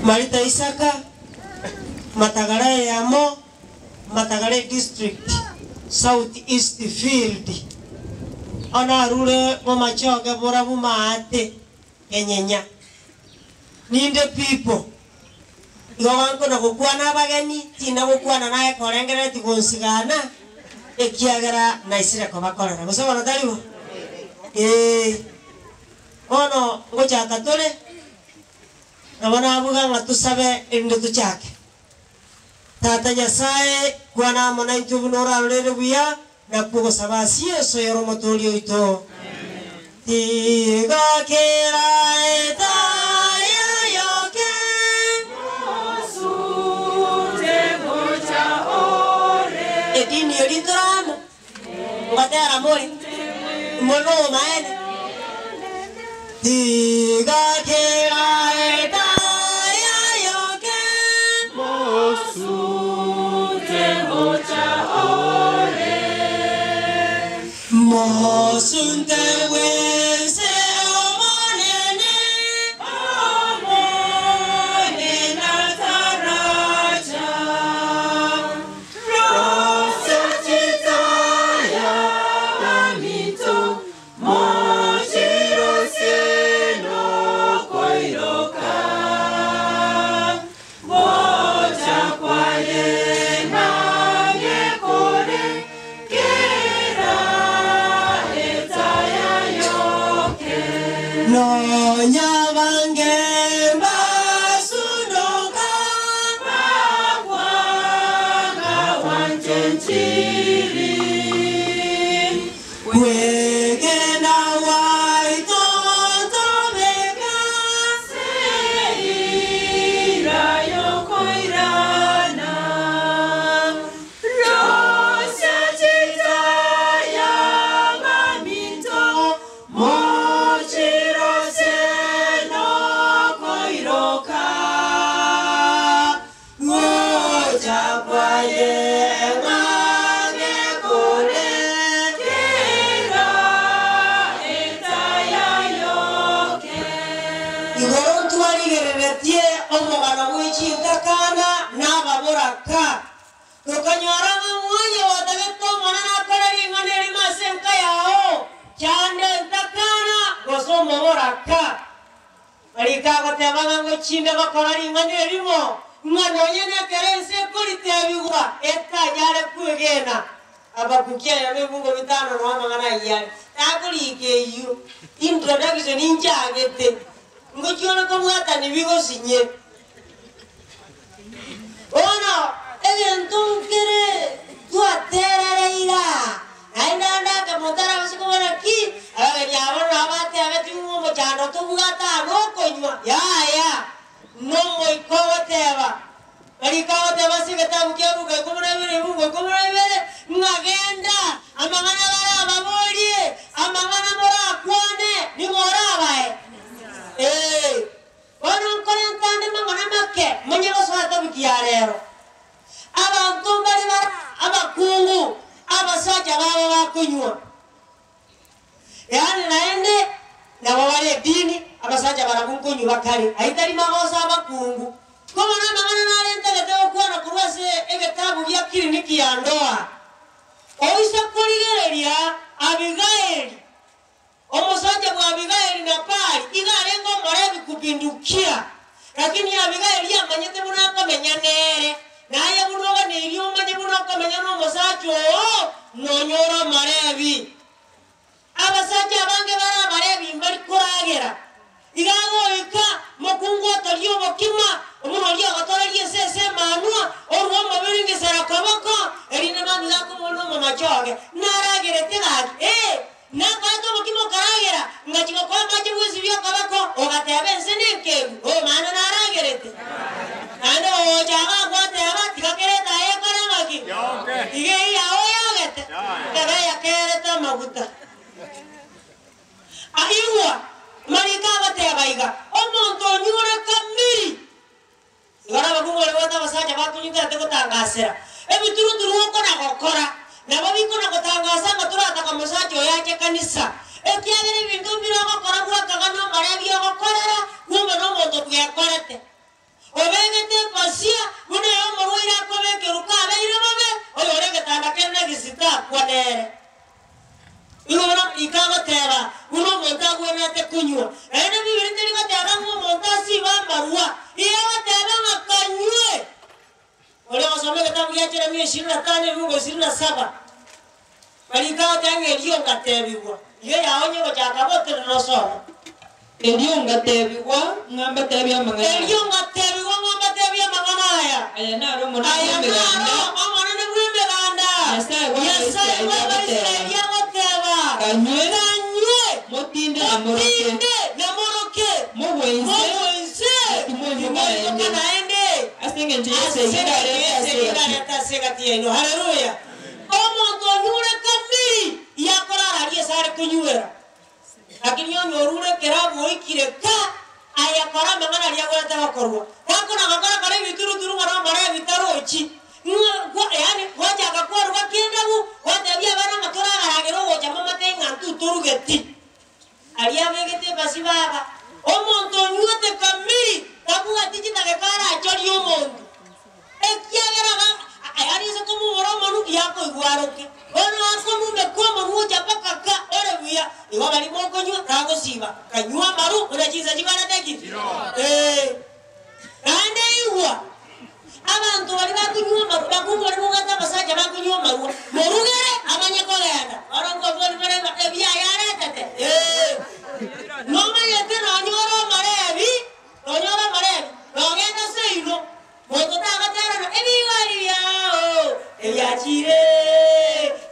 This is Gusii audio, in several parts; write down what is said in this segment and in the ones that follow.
Marita Isaka, Matagara eyemo, Matagara District, South East Field. Bono arure bomachoge borabu maate kenyenya. Ninde people. Igo gankona gokwana abageni, tinda gokwana naye korengereretie gonsigana, ekiagera naisire kobakorera. Gose bono tari bo? Ee. Bono ngochaka tore, nabo nabuga ng'a tosabe erinde tochake. Tata Nyasae, kwana amo naintwe buna orarorere buya, nakwo ogosaba ase Yeso oyore Omotoori oito. Tiga kera etaya yoke. Edini eria ntore amo, ngotera more, more nobomaene. Tiga kera etaya yoke. Mosunte bwense Omonene. Nonya bange mbasundoka kwegena gwaito ntobeka gocha kwaye ng'ang'e kore Igoro ntwarigereretie omogano bwe chintakana na ababoraka, tokanyora ng'a mwanyo gotagete Omonene akore ring'ana erimo ase enka yao, chanda entakana gose omoboraka. Mariko agoteba ng'a ngochinde gokora ring'ana erimo, ng'a nonya nekero ense ekoritebigwa etanyare kwegena. Habakuki aye nebungo bitano noa amang'ana ayio are, takorika eyio introduction inchagete, ngochia ore kobwatani bigosinye. Bono egento nkere twaterereire aa, naende ande ake motarabase kobora ki, abageni aba nabo batebetigwe ng'a omochando tobwate aa nokonywa, yaya, nomoika ogoteba. Mariko agoteba ase egetabu kia Luka 12 ribugu 12, ng'a genda, amang'ana barababorie, amang'ana morakwane, nigo orabae. Ee. Bono nkorenta ande mang'ana make, monye gosoa etopic ya rero. Abanto mbare bare abakungu, abasacha babo bakonywa. Yaani naende nabo bare edini, abasacha barabwo nkonywa bakare, ayio tari magoso abakungu. Kobono amang'ana narentagete gokwana korwa ase egetabu gia Kiriniki ya Ndoa. Oise korigereria Abigaeli, Omosacha bw'Abigaeli Nabali iga arenge omorebi kupindukia, lakini Abigaeli amanyete buna akomenya nere, na aye buna oganeirie omanye buna okomenya nomosacha oo, nonyore omorebi. Abasacha abange bare abarebi mbari koragera. Iga agoika mokungu otoria obokima, buna oria ogotoreria esese emanwa, orua omobere ngesera koboko, erinde mambia iga akomorua omomachoge, naragerete gaki, ee, nakoete obokima okaragera, ngachia gokoa amache bwesibia okoboko, ogateba ense nenkendu, omana naragerete. Naende ogocha iga agwateba, tiga kera etaya ekore ng'aki? Iga eyio yao oyogete, ebe eyakerete amaguta. Aigwa mariko agoteba iga, Omonto onyure kamiri. Igo nabakungu baria babwate abasacha bakonyuterete gotangasera ebituruturu okona-gokora, nabo bikona-gotangasa ng'a torataka omosacha oyo ache kanisa, ekiagera ebinto mbire ogokora gwakaga nomorembe ogokorera, kumbe nomonto bwekorete. Obegete epasia buna ey'omorwaire akobekerwa kabeire bobe, oyore egetanda kere negesita akwa nere. Igo bono rika agoteba buna omonto agwenerete konywa. Naende Bibiri teri goteba ng'a omonto asibe amarwa, igo egoteba ng'a kanywe. Oria ogosoma egetabu gia Jeremia 25 ebiungo 27, mariko agoteba ng'a erio ngatebigwa, igo yao onye gochaka gotenena osome. Erio ngatebigwa ng'a mbatebie amang'ana aya. Erio ngatebigwa ng'a mbatebie amang'ana aya. Aya naro Omonene Aya bw'Emeganda. naro Omonene bw'Emeganda, Nyasae Nyasae bw'Abaisraeli bw'Abaisraeli agoteba. agoteba, Kanywe, Kanywe, motinde na moroke. motinde na moroke, Mogwe inse, mogwe inse, na timoimoka timoimoka naende. naende. Ase engencho Ase y'esegi engencho ndarete ase y'esegi egati. ndarete ase egati yaino. Haleluya! Omonto onyure kamiri, yakorara aria ase are konywera. Lakini onye orure ekero agoikire ka, aye kora amang'ana aria agwenerete gokorwa. Gakona gokora kora ebituruturu ng'a nomore ebitarochi, ng'a gwa yaani gwachaka kwaruga kendabu, gwatebia abana ng'a toragaragere ogocha momate ng'a intwe torugeti. Aria abegete ebasi baba, omonto onywete kamiri tabwati chidageka arachorie omonto. Ekiagera yaani ase komumora omonwa yakoigwa aroke, bono akomumeka omonwa ocha mpaka ka ore buya, igo baria mokonywa tagosiba, kanywa amaru buna chinsa chikorete ki? Ee. Naende igwa, abanto baria bakonywa amarwa, bakungu baria mobwate abasacha bakonywa amarwa, morugere amanye kogenda. Bono nkobori more ng'a ebiaye aretete? Ee. Nomanyete nonye ore omorebi, nonye ore omorebi, nogenda seino, Monto tagaterana ebigori biao ebiachire,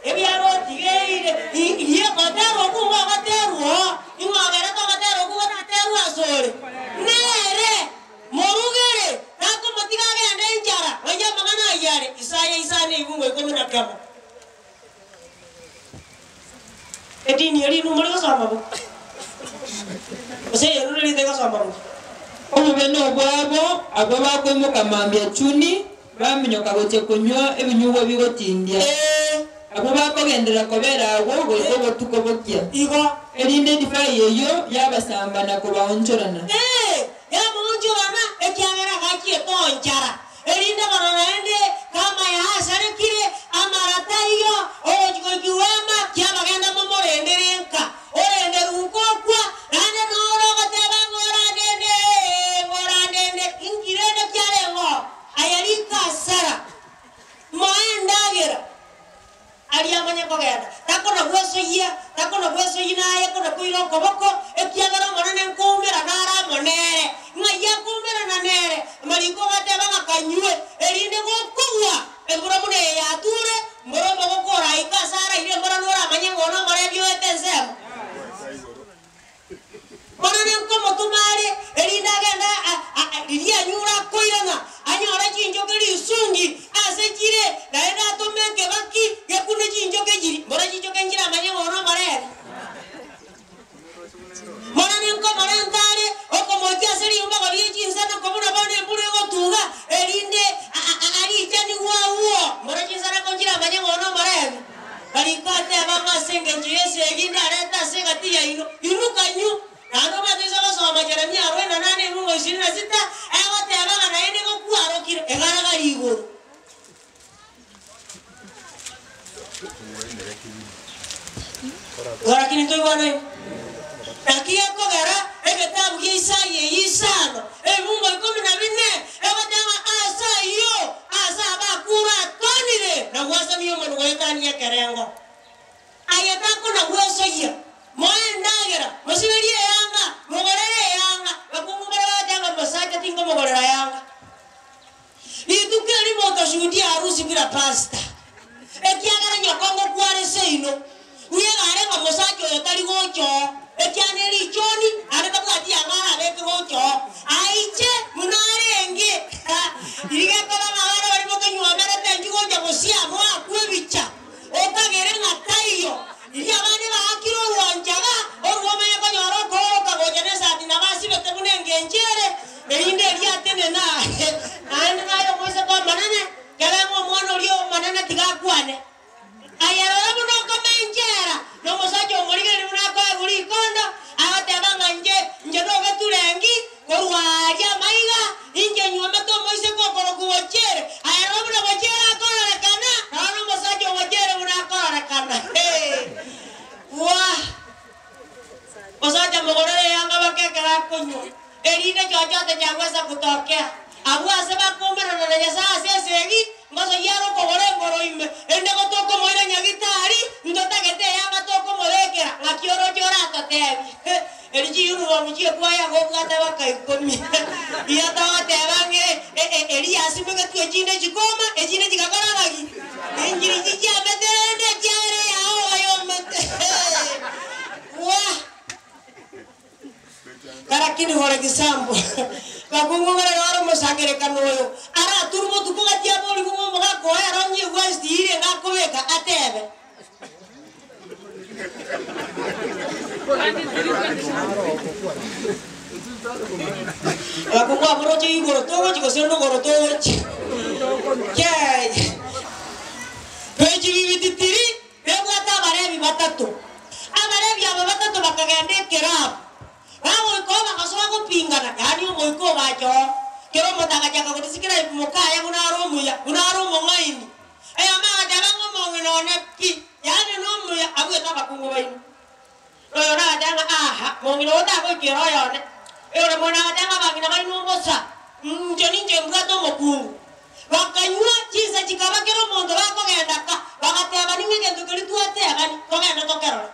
ebiagotigeire, riria ogotera okwo ngogoterwa oo, ning'o ogerete ogotera okwo gotaterwe asore? Nere morugere, takomotiga agende enchara, ng'ai amang'ana ayio are? Isaya isano ebungo ikomi na kemo. Edini eria inwe more gosoma bo? Gose eyio nere ritari gosoma bo? Obobe nobwabo abwo bakoimoka mambia chuni, baminyoka gochia konywa ebinyugwa bigotindia, Ee. abwo bakogenderera kobera agwo goika obotuko bokia, Igo. erinde edivai eyio yabasamba na kobaonchorana. Ee, yamoonchorana, ekiagera agachiete onchara. Erinde bono naende kamaya asarekire, amara taiyo, ogochia goikigwa ama kiabagenda momorendere nka, orende rukokwa, naende noro ogoteba ng'a orandende, ng'a orandende, inki rende kiarengeo? Aye rika asara, moe endagera. Aria amanye kogenda, takona gwesoyia, takona gwesoyia naye kona koira okoboko, ekiagera Omonene nkoumerana are amo nere. Ng'ai akoumerana nere? Amariko agateba ng'a kanywe, erinde gokogwa embura buna eye yature, mbora omogoko oraike ase araire embura noramanye ng'a one omorebi oete ensemo. Monene nkomotoma are, erinde agende riria anyure akoirana, anyore chinchoke risungi ase chire, naende atome ekebaki gekune chinchoke chiria. Mbora chinchoke nchiramanye ng'a one omoreri. Monene nkomorenta are, okomoikia ase rimbago rie chinsanako buna bono embura egotuga, erinde arichanigwe agwo. Mbora chinsanako nchiramanye ng'a one omoreri. Mariko ateba ng'a ase engencho y'esegi ndarete ase egati yaino, inwe kanywe. Naende omanyete inse gosoma Jeremia arobaini na nane ebiungo ishirini na sita, egoteba ng'a naende nigo kwarokire egaragari igoro. Igo lakini ntoigwane igo. Naki gekogera egetabu gia Isaya eyio isano, ebibungo ikomi na bine, egoteba ng'a ase ayio ase abakure atonire na gwasamia omonwa goetania ekerengo. Aye takona gwesoyia, moe endagera, mosiberie eanga, mogorere eanga. Bakungu baria bagoteba ng'a mosacha tinkomogorera eanga. Rituko erimo otashuhudia harusi bila pastor, ekiagera nyokongo kware seino, bwegare ng'a mosacha oyo tari gocha oo, ekiagera ne richoni naende tabwati yanga arabeke gocha oo, aiche buna arenge. Riria gekoba ng'a abana baria motonywomerete inki gocha gosia moakwe ebicha, okagere ng'a taiyo. Riria abande baakire orwanchaga, orwo omanye konyora okooroka gocha nesati nabo asibete buna engencho ere, erinde erio atenene aye, naende naye omoiseke omonene, kera ng'a omwana oria omonene tiga akwane. Aye rora buna okomenchera, na omosacha omorigereria buna akoegwa rikondo, agoteba ng'a inche, inche nogeturengi korwa aaria amaiga, kutokea. Abwo ase bakoumerana na Nyasae ase esegi, ngosoyia are okogoro engoro ime, erinde gotokomoira nyagitari, ntotagete eyanga tokomobekera, ng'aki oroche oratotebie? Eri chiyunifomu chi'ekwaya gobwate baka ikomi. Igo togoteba ng'a eri yasimegetwe echinde chikoma, echinde chigakora ng'aki? Enchiri chichiamete rende ekiagera eyao oyomete. Wah! Lakini for example, bakungu ng'orere ore omosangerekano oyo, arature botuko gati aborigwe ng'a omogaka oye aronye egwesti eria iga akobeka, atebe. Abakungu abwo roche igoro togochi gose ndogoro togochi. Kiaye. Peji bibititiri Nebwate Abalevi batato. Abalevi aba batato bakagenda ekerabu, bagoika oo bagasoa gopingana, yaani omoika ogacha oo. Kera omonto agachaka godisikera mokaye buna are omuya, buna are omong'aini. Oyomo agateba ng'a omong'ina one pi, yaani nomuya, abuete abakungu baino. Na oyonde agateba ng'a aha, mong'ina oo tagoikera oyone. Oyore mono agateba ng'a abang'ina baino mbosa, inche ninche mbwate omokungu. Bakanywa chinsa chikaba kera omonto bakogenda ka, bagateba, Ning'o egento keria twatebani, togende tokerore?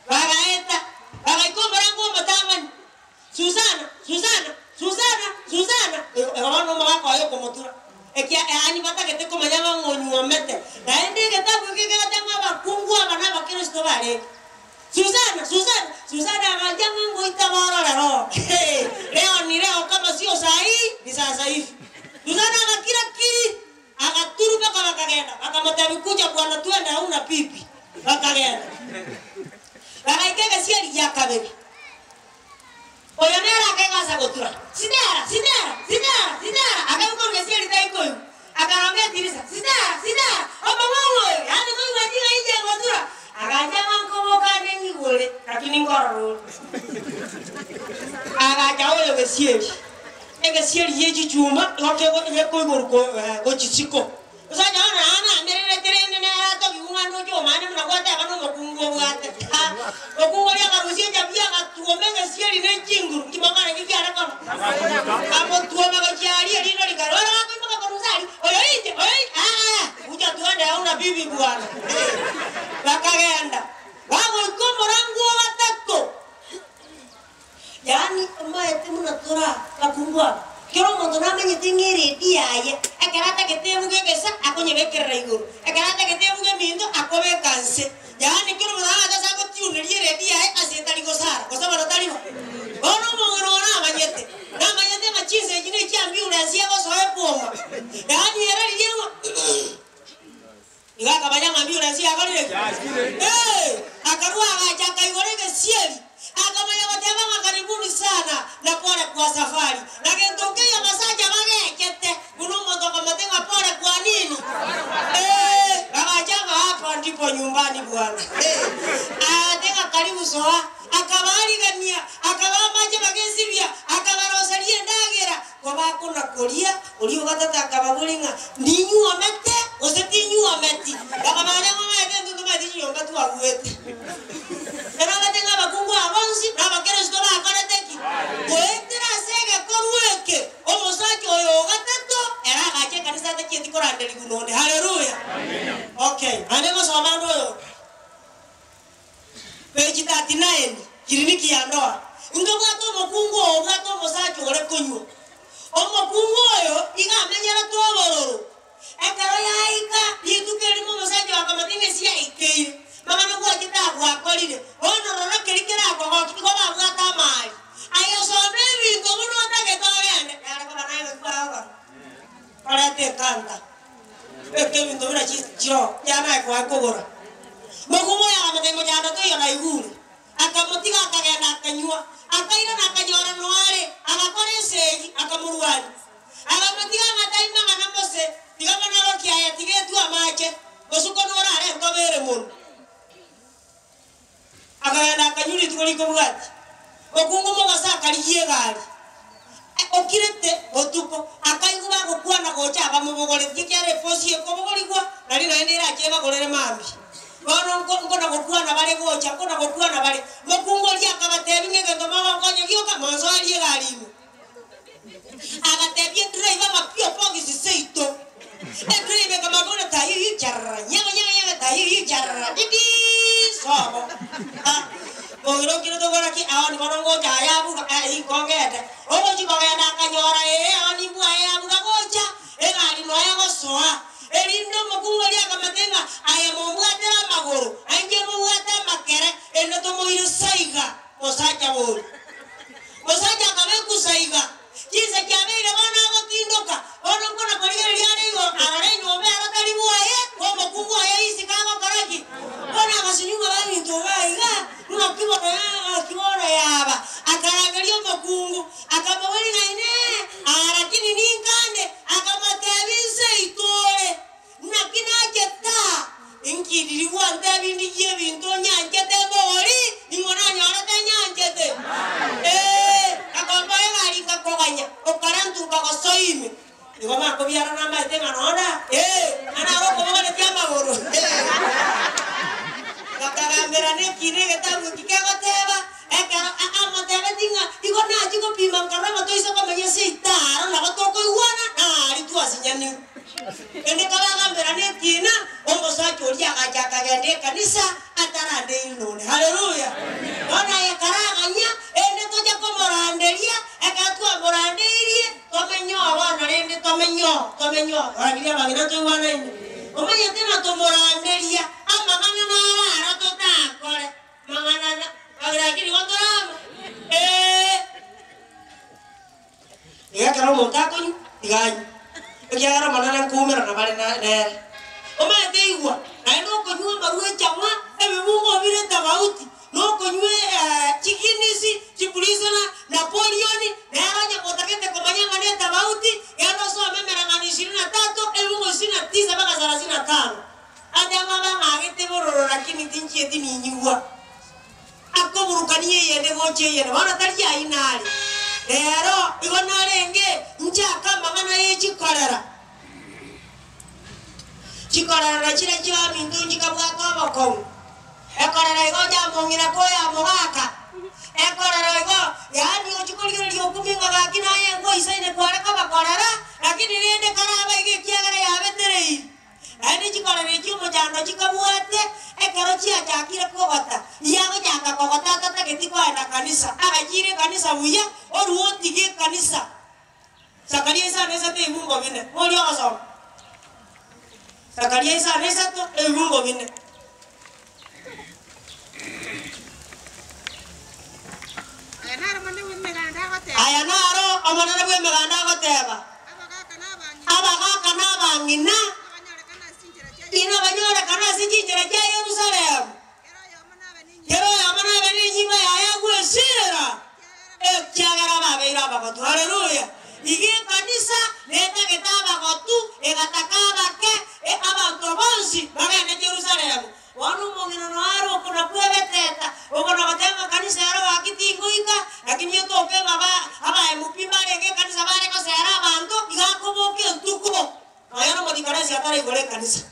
Bagaeta, bagaika omorango omotang'ani, Susana, Susana, Susana, Susana! Igo bono omogaka oye okomotura, ekia yaani batagete komanya ng'a ng'onyuomete. Naende egetabu ekio kegateba ng'a abakungu aba n'Abakristo barenge. Susana, Susana, Susana agancha ng'a ngoita borore roho. Leo ni leo kama sio saa hii ni sasa hivi. Susana agakira ki, agaturu mpaka bakagenda, bakamotebia kuja bwana twende hauna bibi. Bakagenda. Bagaika egesieri gia kabere. Oyo nere akegasa gotura, Sitera, Sitera, Sitera, Sitera, akaigwa korwa gesieri taikoigwa. Akaronga etirisa, Sitera, Sitera, omong'ong'u oyo, yaani koigwa ching'ai inche ngotura. Agancha ng'a nkoboka ande nyigure, lakini nkorora ore. Agacha oyo gesieri, egesieri gie chichuma igo kego gekoigorwa ko gochia isiko. Omosacha one aa namererete rende nere atogigwe ng'a ndoche omanye buna gwateba nomokungu obwate. Ha! Omokungu oria akarusia echabi agatuoma egesieri ne chinguru, nki mokorenge kiare koba? Amotuoma gochia aria erino rikare, oro gakoimoka korwa inse aria, oyo inche, oyo inche, aa, bucha twende hauna bibi bwana. Bakagenda, bagoika omorango o gatato. Yaani omaete buna tore abakungu aba, kera omonto namenyete ng'a eredi yaye, ekero atagete ebuge egesa akonyebekerera igoro, ekero atagete ebuge eminto akobeka nse. Yaani kera omonto nagacha ase agotiuneria eredi yaye ase etari gosara, gose bono tari bo? Bono omong'ina oo namanyete, namanyete ng'a chinsa echi ne chiambulance egosoa eboma, yaani ere riria ng'a. Igo akamanya ng'a ambulance yakorire ki? Ee, akarua agacha akaigora egesieri, akamanya goteba ng'a karibuni sana na pole kwa safari. Na gento nkeiyo abasacha bagechete buna omonto okomote ng'a pole kwa nini? Ee, bagacha ng'a hapa ndipo nyumbani bwana. Ee, agate ng'a karibu soa, akabaarigania, akabaa amache bagesibia, akabaroseria endagera. Kobakona koria, oria o gatato akababoria ng'a, Ninyuomete, gose tinyuometi? Bakabaria ng'a omanyete intwe ntomaeti chinyomba twaruete. Ere agateba ng'a abakungu aba bonsi n'Abakristo bakorete ki? Goetera ase egekorwa eke, omosacha oyo o gatato ere agacha ekanisa atachieti koranderigwa nonde. Haleluya! Okay, naende ngosoma ande oyondo. Page 39, Kiriniki ya ndoa. Ntobwate omokungu oo obwate omosacha ore konywa. Omokungu oyo iga amenyerete obororo. Ekero yaika rituko erimo omosacha oyo akamanya ng'a esi yaikeire, mang'ana gwachete agwakorire. Bono rora keria kerakogokia igo babwate amari. Aye soma ebinto buna otagete ogende. Yare koba naye ng'aki kwagokora? Orete ekanta. Beka ebinto buna chiroo, yane aye kwaye kogora. Mokungu oyo akamotebia, Mochando toiyo naigure. Akamotiga akagenda akanywa, akairana akanyora noare, agakora esegi, akamorwania. Akamotiga ng'a tai mang'ana mose, tiga bono agokia aye tiga etwe amache, mosuko norare entobe ere mono. Akagenda akanywa rituko rikobwatia. Mokungu mogosa akarigia egari, okirete botuko, akaigwa bagokwana gocha abamobogoretie, ekiagera eposi ekobogorigwa, nario naende erache ebagorere mambia. Bono nko nkona-gokwana bare gocha, nkona-gokwana bare. Mokungu oria akabatebia ng'a egento mogonkonya gioka, monsoerie egari ime. bono ngocha aya abuga eh inkongete. Ogochi kogenda akanyora ee oni mbwaye abuga gocha, egari noe egosoa. Erinde omokungu oria akamate ng'a aye mombwatere amagoro, nainche mobwate amakere, erinde tomoire saiga mosacha boria. Mosacha akabekwa iga, Chinsa chiabeire bono agotindoka, bono nkona korigereria are igoro, arore enyomba ero tari bwaye, omokungu oye isiko agokora ki? Bono agasinywa ng'a baminto iga iga, ng'aki bono ng'aki bono yaba. Akarangeria omokungu, akamoboria ng'a Inee! Aa lakini ninkande? Akamotebia, Inse itore. Naki nachete aa, inki riria gwantebia ndigie ebinto nyanchete mbogori, ning'o nanyorete nyanchete? Ee, akomboa egari ngakoganya, okarentwa nkagosoa ime. Igo makobiara namaete ng'a nonde aa, ee, ng'a naro okobogoretie amagoro. Bakagambera nekiina egetabu eki kegoteba, ekero amotebetie ng'a igo nachie gopima nkarora ng'a toise komenya ase itaaro nabo tokoigwana, na aria twasinyanirwe. Ende kabagambera nekiina, omosacha oria agacha akagenda ekanisa atarandeiri nonde. Haleluya! Bono aye karaganya, ende toche komoranderia, ekero twamorandeirie, tomenye oo bono rende tomenye oo, tomenye oo. Oragirie abang'ina ntoigwanaine? Omanyete ng'a tomoranderia amang'ana naro aro totakore, mang'ana na, lakini igo tore amo? Ee. Iga ekero omonto akonywa, iga anywe, ekiagera Omonene nkoumerana bare nere. Omanyete igwa, naende okonywa amarwa echang'wa, ebibungo bire tabauti, na okonywa chiginisi, chipurisona, Napoleon, nere onye gotagete komanya ng'a netabauti, genda osome emereng'anio ishirini na tatu, ebibungo ishirini na tisa mpaka sarasini na tano. Ateba bang'agete bororo lakini tinchieti ninyigwa. Akoburukania eyende gocha eyende, bono tari ayio nare. Rero igo narenge nchake amang'ana ye chikorera. Chikorera na chiria chiaminto nchikabwata obokong'u. Ekorera igo yamong'ina koyamogaka. Ekorera igo, yaani ochia korigereria okumia ng'a gaki naye nkoisaine kware kobakorera, lakini rende karaba iga ekiagera yabetereiri. Naende chikorero chi'omochando chikabwate ekero chiachakire kogota, riagochaka kogota atatageti koenda kanisa, agachiire ekanisa buya, orue otige ekanisa. Zakaria isano isato ebibungo bine, moria ogosoma. Zakaria isano isato ebibungo bine. Aya naro Omonene bw'Emeganda agoteba. Aya naro Omonene bw'Emeganda agoteba, Abagaaka na abang'ina. Abagaaka na abang'ina. Nabanyorekane ase chinchera chia Inabanyorekane ase chinchera chia Yerusalemu. Kera oyomo nabe nenyimbo. Kera oyomo nabe nenyimbo yaye agwesirera, ekiagera babeire abagotu. Haleluya! Iga ekanisa netagete abagotu, egataka abake, abanto bonsi bagende Yerusalemu. Bono omong'ina noare okona kwebeteta, okona goteba ng'a kanisa ero gaki tingoika, lakini etoke ng'a ba abaemupi mbarenge ekanisa bare gosera abanto, iga akoboka entuko, nonya na omodikaresi ataraigora ekanisa.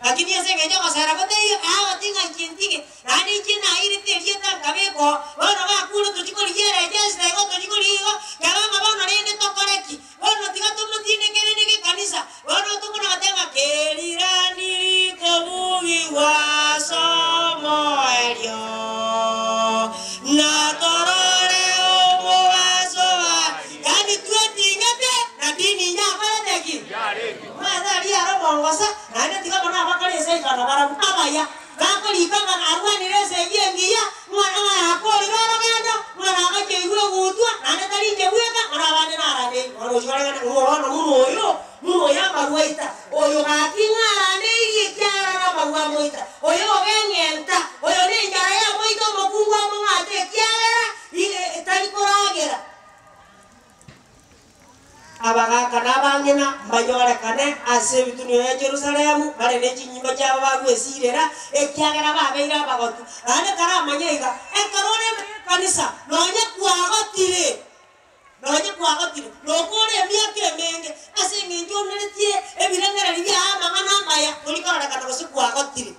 Lakini ase engencho ogosera gotaiyo, agotiga ng'a inche ntige, naende inche nairete erieta nkabeka oo, bono bakure tochia korigia eregesta igo tochia korigia igo, keba ng'a bono rende tokore ki? Bono tiga tomotindeke rende gekanisa, bono tokona goteba ng'a kerirani rikobugigwa ase omoerio, na torore omobaso ba yaani tweting'ete na dini yakorete ki? Omanyete aria are omongosa, naende tiga mono abakore eseikano barabwo abaya. Bakorika ng'a arwanire esegi engiya, ng'a ng'a akoorire orogendo, ng'a nagacheirwe ogutwa, naende tari inche bweka, ng'a nabande narandeire. Bono ochia oregane ng'a bono buna oyo, buna oyo amarwa aita, oyo gaki ng'a arandeirie ekiagera namarwa amoita, oyo ogeng'enta, oyo nenchara yamoita omokungu among'ate ekiagera tari koragera. Abagaaka na abang'ina mbanyorekane ase ebitunwa bia Yerusalemu, bare ne chinyimbo chiabo bagwesiirera, ekiagera babeire abagotu. Naende taramanya iga, ekero ore ime y'ekanisa, nonya kwagotire, nonya kwagotire, nokore emiaka emenge, ase eng'encho oneretie ebirengererio biao amang'ana amaya, tori kororekana gose kwagotire.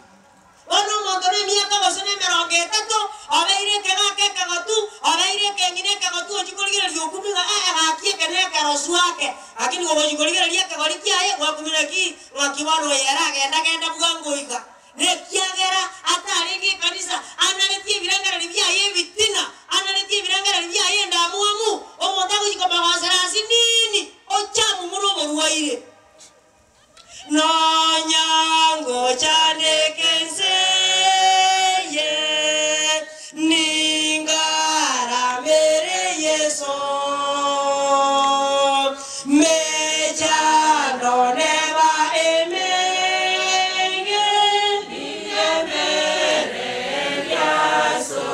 Bono omonto nemiaka gose nemerongo etato, obeire ekegaka ekegotu, obeire ekeng'ina ekegotu, ochia korigereria okumia ng'a ee gaki eke nekerosu ake, lakini gogochia korigereria ekegori kiaye, gwakumia naki, ng'aki bono oyo ere agenda genda bwango iga. Nekiagera atarenge ekanisa, anaretie ebirengererio biaye ebitina, anaretie ebirengererio biaye endamwamu, omonto agochia komogosera asinini, ochamumure oborwaire. Nonya ngochandeka ense eye, ningaramere Yeso. Mechando neba emenge,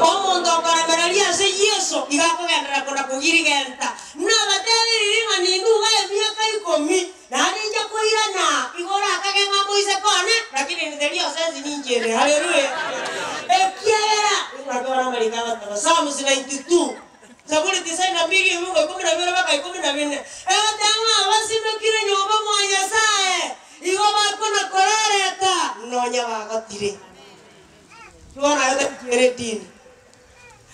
Omonto okoremereria ase Yeso iga akogenderera kona kogirigenta. Nabatebirie ng'a ninduga emiaka ikomi, naende inche koirana igo orakage ng'a moiseke one, lakini niteria ase ense ninche ere. Haleluya! Ekiagera naki bono amariko agoteba, Psalms 92, Zaburi 92 ebiungo 12 mpaka 14, egoteba ng'a abasimekire nyomba mwa Nyasae igo bakona korareta nonya bagotire. Bono aye otachiere edini.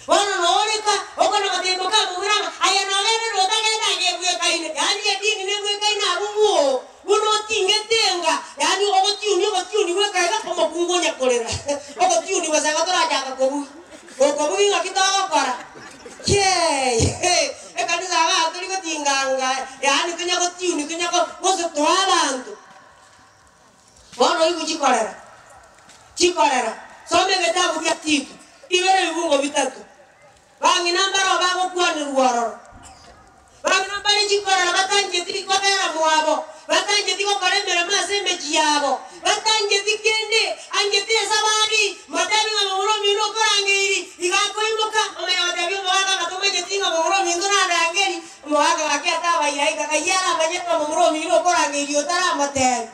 Bono nooreka, okona gotebia mokamomura ng'a aye nogenderere otagenda aye ebwekaine, yaani edini nebwekaine abwo bwoo, buna otingete enga, yaani ogotiunia ogotiunia bweka iga, omokungu onya korera, ogotiunia gose igo torachaka kobugia, gokobugia ng'aki togokora? Kiee ekanisa igaa tori gotinganga yaani tonya gotiunia tonya go gose toa abanto. Bono oigwe chikorera, chikorera. Soma egetabu gia Tito, ibere ebibungo bitato. Bang'ina mbaroo bagokwanerwa ororo. Bang'ina mbare chikorera batancheti kobera mwabo, batancheti gokora emeremo ase emechie yabo, batancheti kende, anchete esabari, motebi ng'a momura omino okorangeiri, iga akoimoka, omanye gotebia omogaka ng'a tomanyeti ng'a momura ominto nandangeri, omogaka gaki atabaira aika, kayio aramanye ng'a momura omino okorangeiri otaramotebi.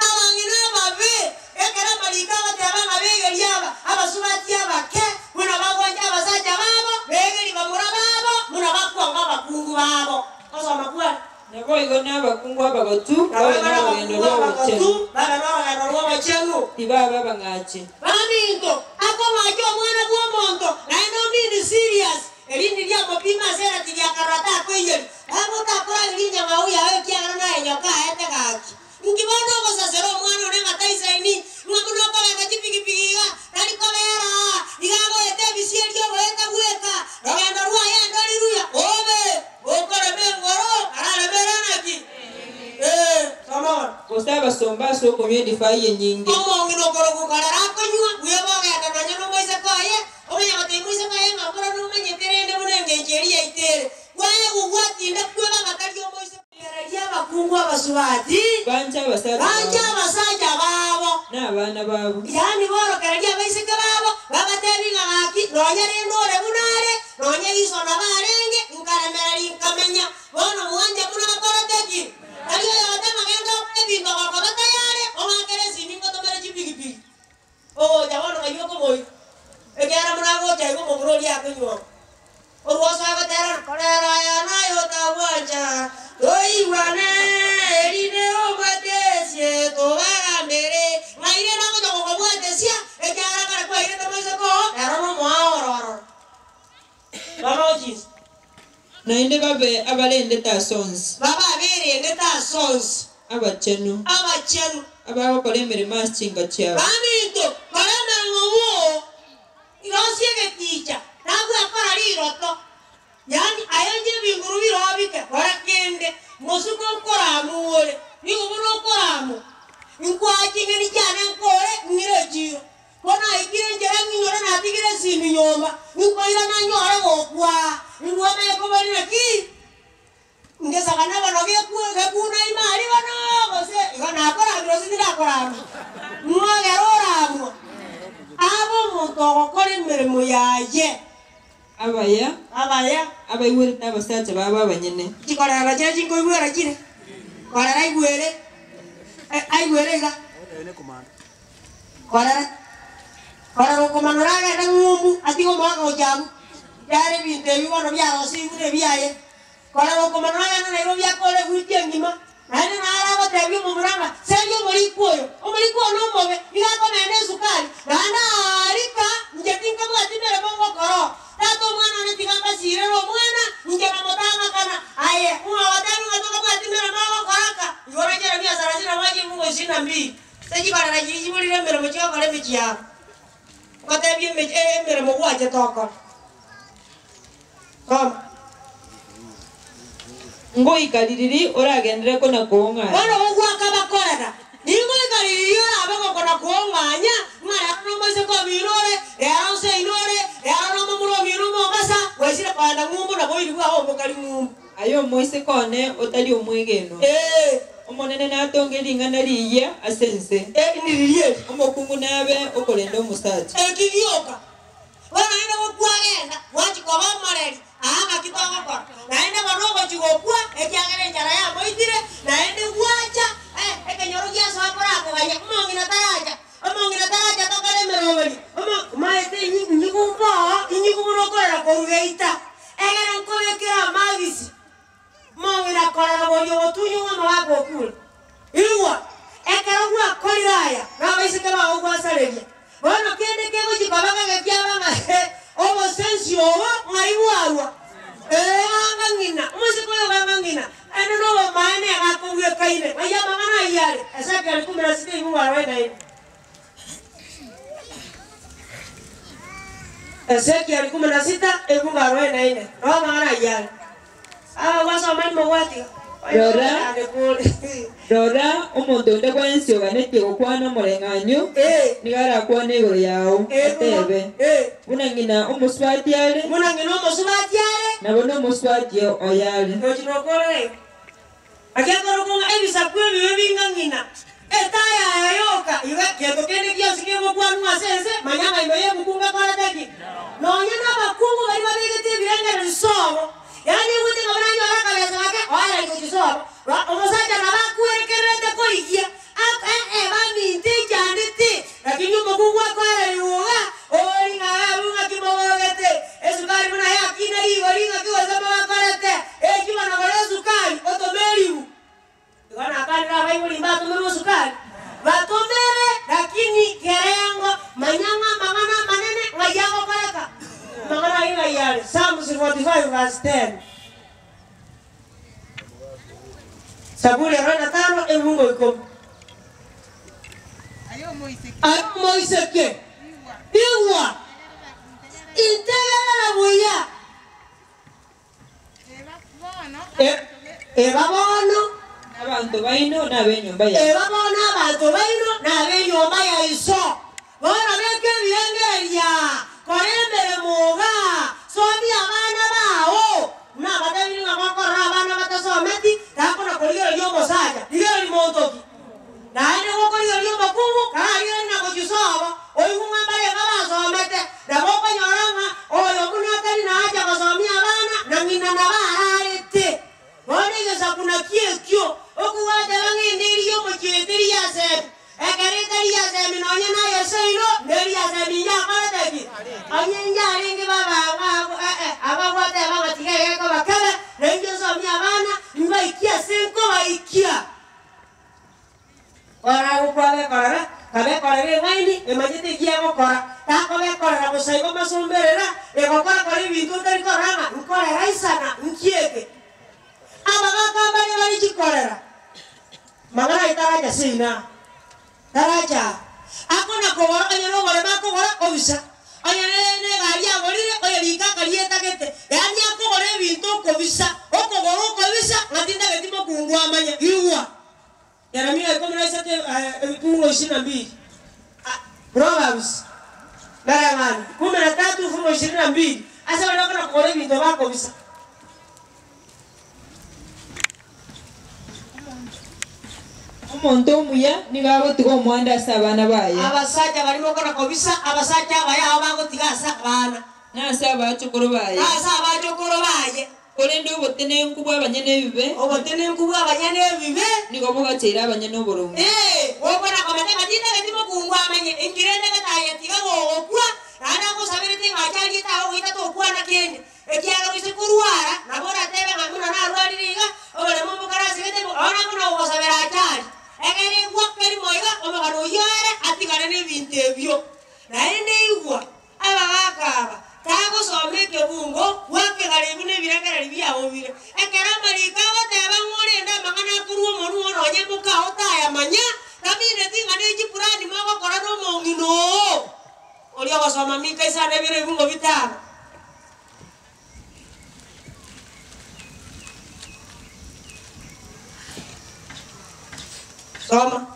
Abang'ina ababe, ekero amariko agoteba ng'a begerie aba abasubati abake buna bagwancha abasacha babo, begerie bamura babo buna bakwanga abakungu babo. Osoma kwane. Naboigo nabakungu abagotu Nabo babe igo norogendo nabakungu rw'obochenu, abagotu babe norogendo rw'obochenu. tibaba abang'achi. Baminto, akong'acha omwana bw'omonto, naende omini serious, erindi riamopima ase eratili akarora takoiyeria. Aba otakorageria enyang'au yao ekiagera naye nyoka aete gaki. Inki bono ogosasera omwana one ng'a taisaini, ng'a buna okogenda chipigipigi iga, tari kobera aa, iga agoeta ebisio erio ogoeta bweka, rogendo rwaye ndori ruya, obe okorema engoro araremere naki? Ee, soma bono. Gose abasomba ase okonywa edivai enyinge. Omong'ina okorokwa korera akonywa, buya bogenda nonya nomoiseke oye, omanya gotebia moiseke oye ng'a mbora nomanyete rende buna engencho eria yaito ere. Bwaegwa gwatinda kweba ng'a tari omoiseke. Rigereria abakungu abasubati. Banche abasacha Banche babo. abasacha babo. Na abana babo. Yaani borokererie abaiseke babo, babateebie ng'a gaki, nonya rende ore buna are, nonya iso nabo arenge, nkaremereria nkamenya, bono mwanche buna akorete ki? Tari oyogotema genda okore ebinto gokoba tayare, ong'akere esimi ngotomere chipigipigi. Ogocha bono ng'ai okomoika? Ekiagera buna agocha igo omomura oria akonyuoma. Orwoso agotera na korera aya naye otabwancha, toigwane, erinde obwatesie tobagambere. Ng'ai rende agocha gokobwatesia, ekiagera kare kwairete moiseke oo, ero nomoao ore ororo. Baba ochiise. Naende babe abarendete ase onsi. Babe aberendete ase onsi. Abachenu. Abachenu. Abagokora emeremo ase chinka chiabo. Baminto, kora emeremo bwoo, rosia egeticha, nagwekora riroto, yaani aye onye ebinguru biroo bike, kora kende, mosuko nkoramwa ore, nigo buna okoramwa, nkwaa ching'eni chiane nkore, ng'ire echiro. Bono naikire enchera ng'inyore natigire esimi nyomba, nkoirana nyore gokwa, inwe omanye kobori naki? Ngesagane bono gekuna ime aria bono gose igo nakoramire gose tindakorama? Ng'ogere oramwa, abe omonto ogokora emeremo yaye. Abaya. Abaya. Abaigwerete abasacha babo abanyene. Chikorera chiria chinkoigwera chire, korera aigwere, aigwere iga. Korera, korera okomanora agende ng'umbu atige omoaka gochia abwo, yare ebinto ebi bono biarosirwe buna ebiaye. Korera okomanora agende Nairobi akore ewiki engima, naende naro agotebia omomura ng'a seria omorikwa oyo, omorikwa oyo nomobe, nigo akomena esukari, naende aarika inche tinkabwati meremo ngokora oo. Tata omwana one tiga mbasirere omwana, inche namotang'akana. Aye, ng'o ogotebia ng'a tokabwati meremo ogokora aka? Igoro Jeremia sarasini na moja efungu ishirini na mbili. Ase chikorera chiria chiborire emeremo chigokora emechie yabo, ngotebie emech emeremo gwachete okore. Soma. Ngoika ririri oragenderere kona koong'anya. Bono ogwaka bakorera, Ningoika ririri orabe gokona koong'anya, ng'a rero nomoiseke omino ore, rero nseino ore, rero nomomura omino Mombasa, gwaisire kogenda ng'umbu na boiri bwao obokari ng'umbu. Aye omoiseke one otari omwegenwa, Ee. Omonene natonge ring'ana riyia ase ense. Eri niriria eri. Omokungu nabe okorenda omosacha. Eki gioka. Bono naende gokwagenda, gwachia koba omoreri, aa ng'aki togokora? Naende bono ogochia gokwa, ekiagera enchara yamoitire, naende gwacha, eh, ekenyoro giasoa korakoganya, omong'ina taracha, omong'ina taracha tokore emeroberio, omo omaete inyi inyigu mboo, inyigu buna okorera korwa geita, egere nkobekere amagisi. Mong'ina korera boria ogotunywa omogaka okure. Igwa, ekero gwakorire aya, nabaiseke bao gwasareria. Bono kende kegochia koba ng'a gekiaba ng'a he, obosensi obo ng'ai bwarwa? Ee, anga ng'ina, omoiseke oyo anga ng'ina, ende nobomaene iga akogwekaine. Ng'ai amang'ana ayio are? Ezekiel kumi na sita ibugu arobaini na ine. Ezekiel kumi na sita ebungo arobaini na ine, noo amang'ana ayio are. Aba gwasoma nimogwatiga. Rora, rora, omonto onde bwensi oganetie gokwana omoreng'anio, nigo arakwane igoro yao, atebe, Buna ng'ina omosubati are, Buna ng'ina omosubati are, nabo nomosubati oye are. Rochi nokorora igo. Naki akorokwa ng'a ebisaku ebibe binga ng'ina, etaya yaye yoka, igo gento kende gionsi kegokwanwa ase ense, manya ng'a ime y'ebuku ngekorete ki? Nonya nabakungu baria babegete ebirengererio sobo, yaani egwete ng'a baranyore akabesa gake, oera gochia sobo, ba omosacha nabo akwerekererete korigia, ak ee baminto echandete, lakini omokungu akoera riuga, ori ng'a abwo ng'aki mogogete, esukari buna yakina rigori ng'aki gose mogakorete, Eki bono gora esukari otome eribu. Igo nakanire abaibori mbatomerwe esukari, batomere lakini kerengo manya ng'a amang'ana amanene ng'ai agokoreka. Amang'ana ayio ng'ai are? Psalms 45 verse 10. Saburi 45 ebungo ikomi. Aye omoiseke, Aye omoiseke, igwa, igwa, integerera buya. Eba bono. Abanto baino nab'enyomba ya. Eba bono abanto baino nab'enyomba ya iso. Bono beka ebirengereria, kora emeremo iga, somia abana bao. Buna abatebirie ng'a gokorora abana batasometi, takona korigereria omosacha, rigereria monto ki? Naende gokorigereria omokungu, kararigererie na gochia sobo, oigwe ng'a mbarenge abasomete, nabo okonyora ng'a oyo buna atari naacha gosomia abana, na ng'ina nabo ararete. Bono egesaku nakio ekio, okogwateba ng'a enderi y'omochie oyo teri ya semi, ekero etari ya semi nonya naye seino, neri ya semi inche akorete ki? Onye inche arenge baba abwo ee, abagwateba ng'a tiga egekoba kebe, na inche nsomie abana, mbaikie ase nkobaikia. Koragokwaa-bekorera, kabekorera eng'aini, emanyete eki egokora. Takobekorera bosa igo masomberera, egokora kora ebinto otari korora ng'a nkorera isana, nki eke? Abagaaka mbaria bare chikorera, mang'ana ayio taracha seino aa, taracha aa. Akona kogora, onye noboremo akogora, obisa. Onye negari agorire, oyerike akaria etagete. Yaani akogora ebinto okobisa, okogora okobisa, ng'a tintageti mokungu amanye. Igwa! Yeremia ikomi na isato ebifungo ishirini na mbili. Proverbs nareng'ani 13 fungo 22 ase baria bakona kogora ebinto bakobisa. Omonto omuya nigo agotiga omwando ase abana baye. Abasacha baria mokona kobisa, abasacha abaya abo bagotiga ase abana. Na ase abachokoro baye. Na ase abachokoro baye. Korende obotenenku bw'abanyene ebibe. Obotenenku bw'abanyene ebibe. Nigo bogacheire abanyene oboronge. Ee, gokona komanya ng'a tintageti mokungu amanye, inki rende getaye tiga gogokwa, naende agosaberete ng'a ache ariete agogoita tokwana kende. Ekiagera oise korwara, nabo oratebe ng'a buna narwarire iga, oboremo mbokarasegete bo, bono buna ogosabera achari. Ekero igwa kerimo iga, omogano oyio ere atigane nebinto ebio. Naende igwa, abagaaka aba, tagosoma ekebungo, gwakegara buna ebirengererio biao bire. Ekero amariko agoteba ng'a orende amang'ana akorwa omonwa oo nonye mokao tayamanya, tamineti ng'a nechi. Togosoma Mika isano ebiro ebungo bitano. Soma.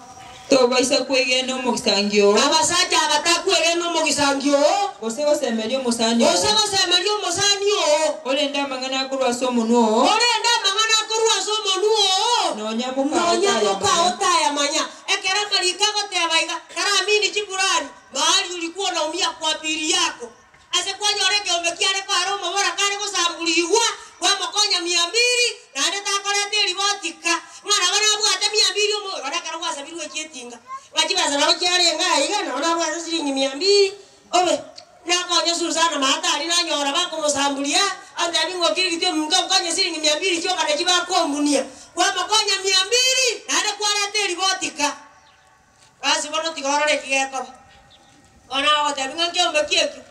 Tobaisa kwegena omogisangio oo. Abasacha aba takwegena omogisangio oo. Gose gosemeria omosani oo. Gose gosemeria omosani oo. Orende amang'ana akorwa ase omonwa oo. Orende amang'ana akorwa ase omonwa oo. Nonya mokao Nonya otayamanya. mokao otayamanya. Ekero amariko agoteba iga, Taramini chipurani, mahali ulikuwa unaumia kwa pili yako. Ase kwanyora ekeombe kiare koera omoboraka are gosamburigwa, kwamokonya mia mbili, naende takoreta eriboti ka, ng'a nabo nabwate mia mbili omo bono ekero gwasabirwe gochia etinga, ng'a chibesa nabo chiarenge aiga, nabo nabwate siringi mia mbili, obe nakonya Susana maate aria nanyora bakomosamburia, antebi ng'a okirigiti ominto nkonye siringi mia mbili chioka nachi bakombunia, kwamokonya mia mbili, naende kwareta eriboti ka. Basi bono tiga orore eki gekoba. Bono agotebia ng'a nkeombe ki ekio?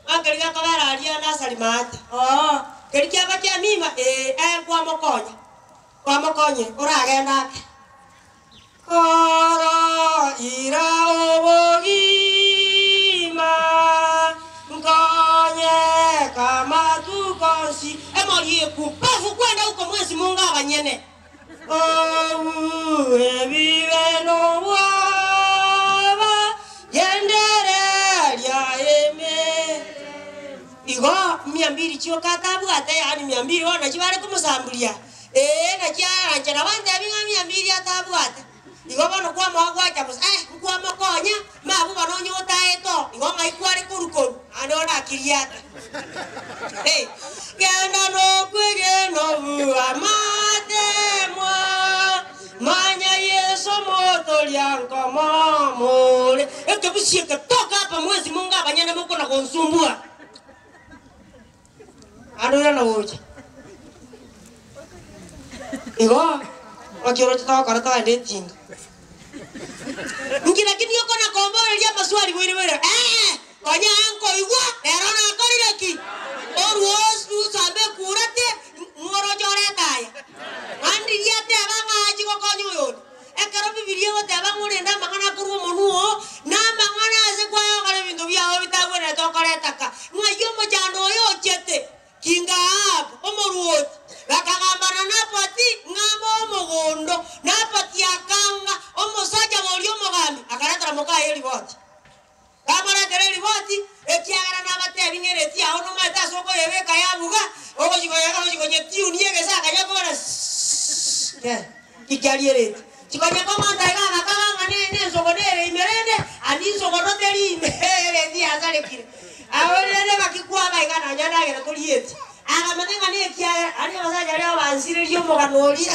Ng'a nkeria gekobera aria Nasari maate. Oo, keria kiaba kiamima? Ee, ee nkwamokonya, nkwamokonye oragende ake. Koro ira obogima, nkonye kamatuko onsi. Emori ekupafu kwenda huko mwensi monga abanyene. Obu ebibe nobwoba, gendereria ime. Igo mia mbili chioka atabwate, yaani mia mbili bono nachio bare komosamburia, ee naki aranche nabo antebi ng'a mia mbili atabwate. Igo bono kwamoa gwacha bosa, eh nkwamokonya, mabu bono onye otaete oo, igo ng'ai kware korwa korwa, naende orakirie ake. Hey, genda nokwegena obua amatemwa, manya Yeso motoria nkomomore. Ekebusi eke toka apa mwensi monga abanyene mokona gonsumbua. Naende oirana gocha. Igo, ng'aki oroche togokora togende etinga. Inki lakini okona komboreria amaswali boire boire? Ee, konya nkoigwa, rero nakorire ki? Orwo osambe ekurate, ng'o oroche orete aya? Naende riria ateba ng'a achie gokonya oyonde. Ekero Bibilia egoteba ng'a orende amang'ana akorwa omonwa oo, na amang'ana ase kwayokora ebinto biao bitagwenerete okoreta ka, ng'ai omochando oyo ochete? King Ahabu omorwoti bakagambana Naboti ng'a amoe omogondo. Naboti akanga, omosacha boria omogambi akaretera mokaye eriboti. Kamoretera eriboti, ekiagera nabatebi ng'a ereti yao nomaete ase okoyebeka yabuga, ogochi koyetiunia egesa akanya kobora sss, kikiaria ereti. Chikonya kong'onta iga agakaga ng'a nensogo nere ime rende, ande insogono teri ime, ereti yasarekire. Agwo rende gaki kwaba iga nonya ndagera torieti. Akamanya ng'a nekiagera, aria abasacha baria babansirerie omogano oria,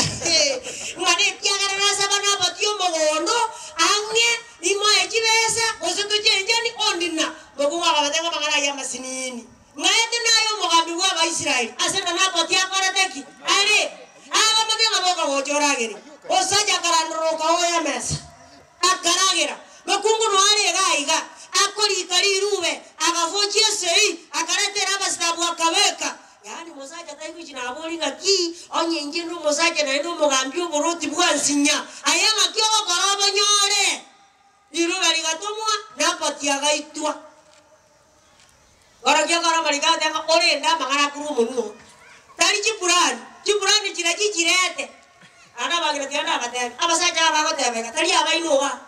ng'a nekiagera nasaba nabatie omogondo ang'e imoe chibesa, gose tochenchani, ondina. Mokungu akabatebia amang'ana ayio amasinini. Ng'aete naye omogambi bw'Abaisraeli, ase ng'a Naboti akorete ki? Are agamanye ng'a boka gocha oragere. Osacha akarandoroka oye emesa, akaragera. Mokungu noyo are iga aiga, akorika rirube, agafochia esei, akaretera abasitabu akabeka. Yaani omosacha taigweti nabori ng'aki, onye inche nomosacha naende omogambi oboroti bwansinya, aye ng'aki ogokora obonyore? Riruba rigatomwa, Naboti agaitwa. Orokia kore amariko agateba ng'a orende amang'ana akorwa omonwa oo. Tari chipurani, chipurani chiria chichirete. Naende abageni tiga ndabatebie, abasacha aba bagoteba iga, tari abaino igaa,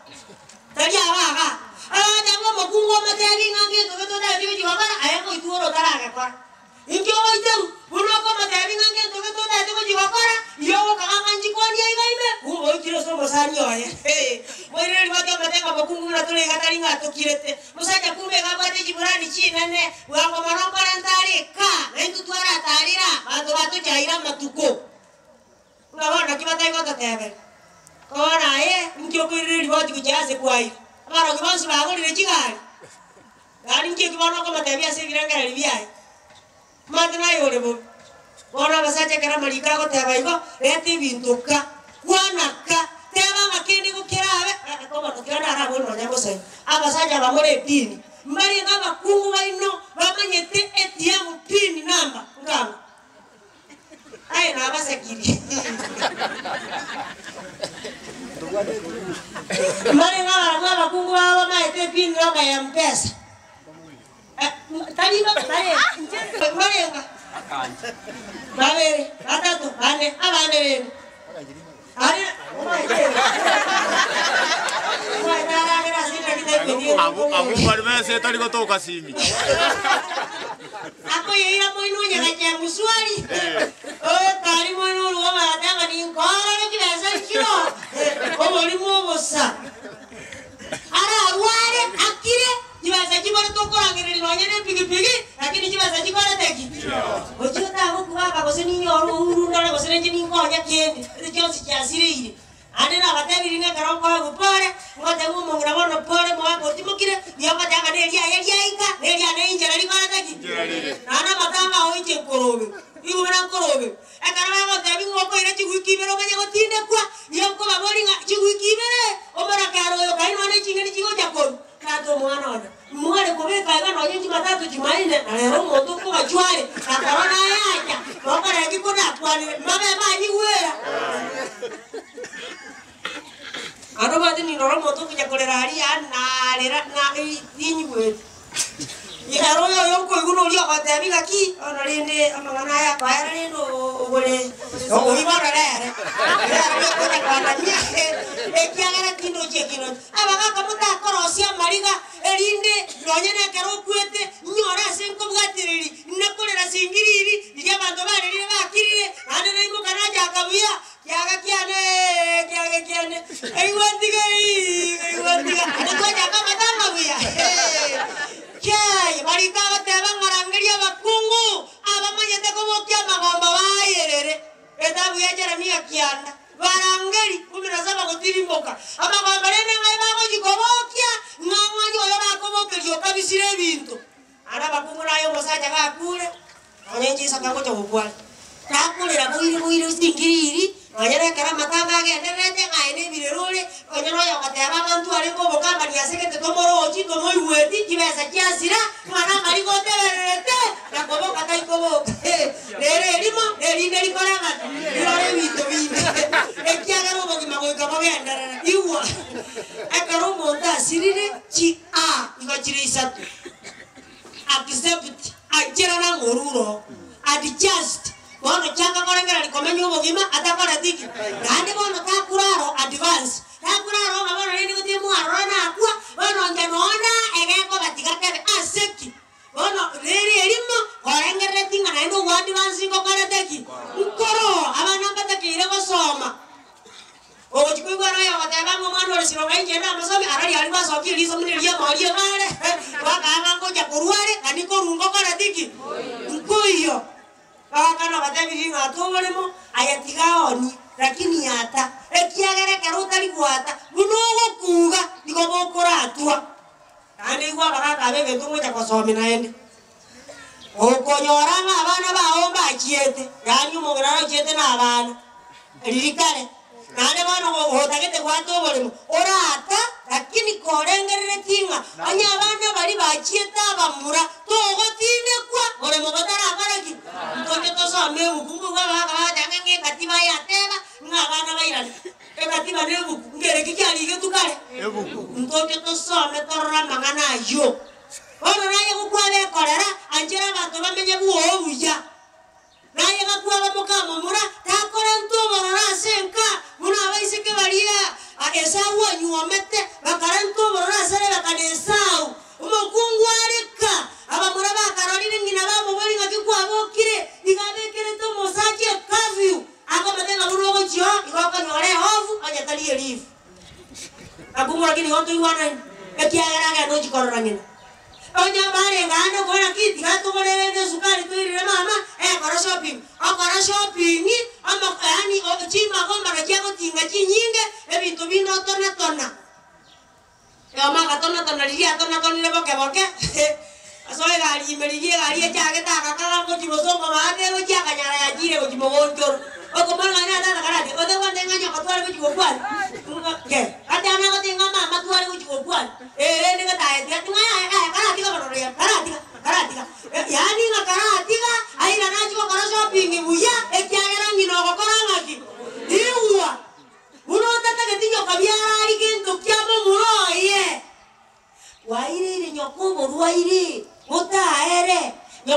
tari aba igaa. Abateba omokungu omotebi ng'a ngento gete otagete gochia gokora, aye ngoitwa ore otaragekora. Inki ogoiterwa? Buna okomotebi ng'a ngento gete otagete gochia gokora, igo ogokaga ng'a nchikwanie iga ime, kumbe oikire ase omosani oye. Moirere riboti omotebe ng'a mokungu buna tore iga tari ng'a tokirete. Mosacha kumbe iga abwate chiburani chinene, bwango mono nkorenta are kaa, na intwe twaratarera, abanto batochaire amatuko. Ng'a bono naki batari gototeberia? Bono aye, inki okoirera eriboti gochia ase kwaire? Abarogi bonsi bagorire chigari. Yaani inki eki bono okomotebia ase ebirengererio biaye? Omanyete naye ore bobe. Bono abasacha ekero amariko agoteba igo, reta ebinto ka, kwana ka, teba ng'a kende gokerabe, eh kobono tiga narabue nonya bosa igo. Abasacha aba more edini, mbarenge abakungu baino bamanyete ATM pin number nkang'o? Aye nabasekirie. Mbarenge abarabwo abakungu babo bamaete epin number ya Mpesa. Tari barenga. Barenga. Babere, batato, bane, abande bene. Ari Abu abu bari bese tari gotoka simi. Akoyeira moino onye muswari. Oye kari moino ruo batanga ninkorore kibesa kiro. Obolimu obosa. Ara arware akire chibesa chibore tokorangereria nonye na epigipigi lakini chibesa chikorete ki? Ochio tagokubaba gose ninyore uhuru ndore gose ninche ninkonya kende ase chionsi chiasireire. Ande nabatebirie ng'a ekero nkoegwa pore, ngoteba omong'ina bono pore moaka otimokire, nigo ngoteba ng'a na eriaye riaika, na eriane inchera rikorete ki? Naende amatanga ao inche nkorobewa, nigo buna nkorobewa. Ekero bagotebia ng'a okoira chiwiki ibere omanye gotindekwa, nigo nkobaboria ng'a chiwiki ibere, omorakera oyo kai nonya ching'eni chigocha korwa, tata omwana one, mware kobeka iga nonya chimatatu chimaine, na rero omonto okobachwa are, na korona yacha, nokora eki konakwanire, mbabe banyigwera. Naende obwate nindore omonto okonya korera aria narera na tinyigweti. Ere oyo oyo okoigwa noria ogotebia ng'aki, bono rende amang'ana aya akoera rende ogore oboyi bono rere, rere okonya kwanania ekiagera tindochi eki ndoche. Abagaka motakorosia amariga, erinde nonye na ekero okwete, nyore ase nkobwatereri, nakorera singiriri, riria abanto barerire bakirire, naende naimoka nachaka buya, kiaga kiane kiaga kiane, aigwa ntiga ii, aigwa ntiga, naende twachaka amatanga buya Kiaye, barika agoteba ng'a rangeria abakungu abamanyete kobokia amagomba bayerere. Etabu ya Jeremia kianda, barangeri kumi na saba gotirimboka. Amagomba rende ng'ai bagochia kobokia, ng'a ng'ani oyo bakobokeria okabisire ebinto. Naende abakungu naye omosacha gakure, Nonya inche Isaka ngocha gokwana, takorera boire boire osingiriri, nonya nekero amatanga agendererete ng'a aye nebirero ore, nonya noyo ogoteba abanto arenge obokambani ase gete tomorochi, tomoigweti, chibesa chiasira, ng'a namariga otebererete, na koboka taikoboka. Rero erimo, nerinde rikore ng'a rirore ebinto binde, ekiagera obogima goika bogenderere. Igwa, ekero omonto asirire chi a igo chire isato. Accept, anchera na ng'orure oo. Adjust, bono chaka korengereria komenya obogima atakoreti ki? Naende bono takurara oo advance, takurara oo ng'a bono rende gotiga mwarora nakwa, bono inche nonya egekoba tiga kebe. Ase ki? Bono reri erimo korengerereti ng'a naende ogo advance ngokorete ki? Nkoroo, abana mbatakeire gosoma. Ogochia koigwa noyo ogoteba ng'a omwana ore sironga inche namosomi, arari aria gwasokia eriso buna eri'emori egare, gwakaanga ngocha korwa are, nandi korwa ngokoreti ki? Nkoiyo. Bagakana obatebirie ng'a ata oboremo, aye tiga aonie, lakini ata, ekiagera ekero otari goata, buna ogokuga, nigo bokoratwa. Naende igwa abagaaka aba egento ngocha gosomia naende. Okonyora ng'a abana bao mbachiete, yaani omong'ina nachiete na abana riria kare, naende bono otagete gwata oboremo, orata lakini korengereretie ng'a onye abana baria bachiete abamura, togotindekwa boremo botarakora ki? Ntoche tosome ebuku nkobua abagaka bagoteba ng'a ng'a ekatiba yateba ng'a abana bairane. Ekatiba na ebuku, nkereki kiarigetwe kare? Ntoche tosome torore amang'ana ayio. Bono naye gokwabekorera, anchera abanto bamenye bwoo buya. Naye gakwaba mokamomura, takorenta obororo ase enka, buna abaiseke baria Esau anyuomete, bakarenta obororo ase Rebeka na Esau. Omokungu areka, abamura bakarorire ng'ina bamoboria ng'aki kwabokire, igo abekerete omosacha ecurfew, akomotebia ng'a buna ogochia oo, igo okonyora ehofu onye tari elifu. Akumura ki nigo ntoigwanaine, ekiagera agenda ochia korora ng'ina. Onye barenge aande okobora naki, tiga togorere ende esukari toirere mama, ekora shopping. Okora shopping, omo yaani chimagombano chiagotinga chinyinge, ebinto binde otonatona. Eoma agatonatona riria atonatonire boke boke, asoa egari ime riria egari echagete agakaga ngochia gosonga maate egochia akanyara yachire gochia mogonchoro. Okomorora nonya na tata karate, otebwate ng'a nyoko tware gochia gokwana? Ng'a ke, gateba nagotebi ng'a mama tware gochia gokwana, eh rende gataeti ati ng'a yaya yaya karatiga bororo yaya, karatiga, karatiga. Yaani ng'a karatiga, airane achie gokora shopping buya, ekiagera ng'ina ogokora ng'aki? Igwa! Buna otatageti nyoka biarari gento kia momura oye. Kwaireire nyoko oborwaire, botaere.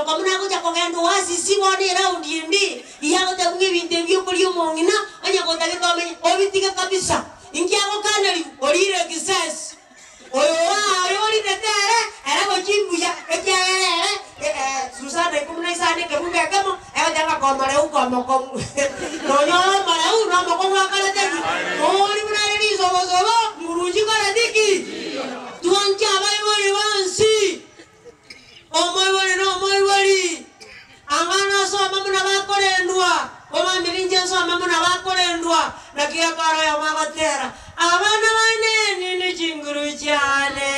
okorokwa buna agocha kogenda oasisi bono eraundi ende, iga agoteba ng'a ebinto ebi biokoria omong'ina, onye gotagete omenye, obitige kabisa. Inki agokanerigwa? Orire ekisasi. Oyo oaa oyo orinete ere, ere gochia mbuya, ekiagera ere eh, Susana ikomi na isano ekebungo ekemo, egoteba ng'a komoreu komokong'u. Nonyore omoreu na omokong'u akorete ki? Ori buna are risobosobo, nguru nchikoreti ki? Twanche abaibori bonsi. Omoibori na omoibori, ang'ana osome buna bakorendwa, omambire inche nsome buna bakorendwa, naki gekora oyomo agotera, Abana bane ninwe chinguru chiane,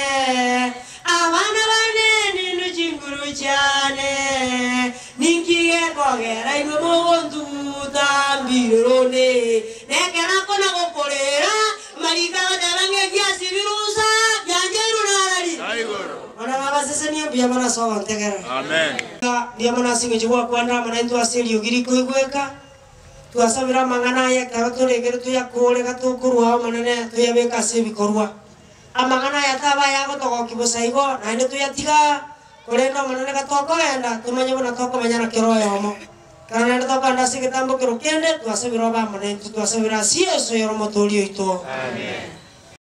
abana bane ninwe chinguru chiane, ninki gekogera inwe mogontuguta mbirero one? Nekero akona gokorera, Mariko agoteba ng'a egiasibirwe bosa, giancheirwe narari. Bono nabasesenie mbuya mono ase ogontegerera. Mbuya mono ase engencho gwakwanire amo naintwe ase eriogi rikoigweka. Twasabire amang'ana aya ekero toregere toyakore gatokorua Omonene toyabeke ase ebikorwa. Amang'ana aya taba ayagotogokia bosa igo, naende toyatiga, korende Omonene gatokogenda tomanye buna tokomenya na kera oyomo. Ekero naende tokogenda ase egetambo kero kende, twasabire obe amo naintwe, twasabire ase Yeso oyore Omotoori oito.